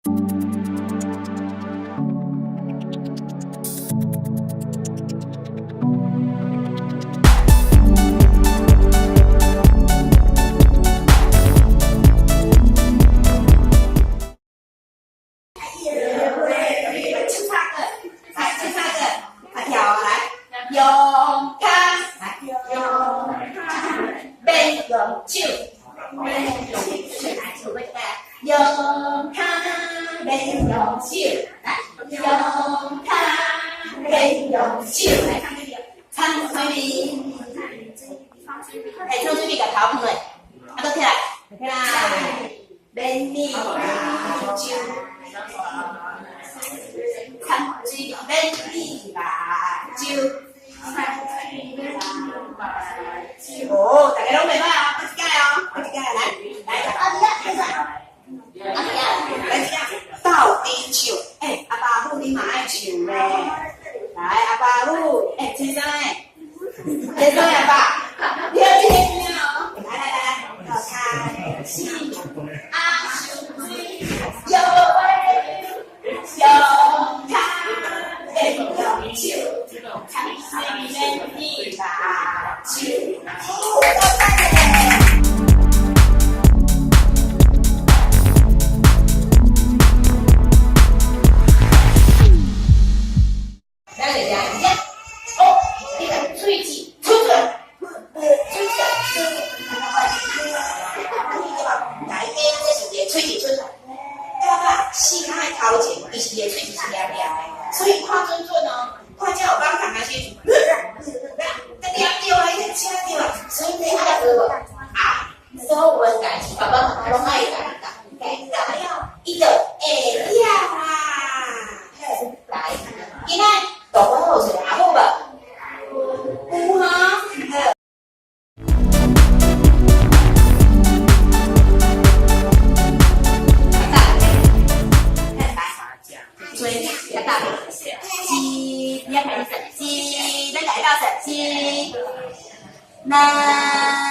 唱三个，來唱三個，啊跳來，用跤，來用跤，免用手，免用手，來唱過一擺，用跤免用手，來用跤免用手，來唱這個，藏水面，欸，藏水面，共頭放落，啊，閣起來，起來，免你目睭。藏水免你目睭。哦，大家攏袂歹哦，閣一擺哦，閣一擺來，來，阿弟啊，開始，阿弟啊，來一下，鬥陣唱，欸，阿爸母你嘛愛唱咧，來，阿爸母，欸，先生，先生阿爸，你好，這個聽哦，來來來來，開始，啊，想水，搖用跤免用手，藏水免你目睭。哦，夠讚咧！咱來聽一下，哦，你個喙齒出出來，喙齒出，來，這是伊的喙齒出來。爸爸四跤的頭前，其實伊的喙齒是黏黏的，所以看準準哦，看這有放糖的時陣，黏著啊，伊個吃著啊，所以你愛學無？啊，所有的代誌，爸爸媽媽攏愛共教，共教了，伊就會曉啦。來，今仔大關有一個阿母無？有哈。一、你要開始一，咱來到十，一、兩。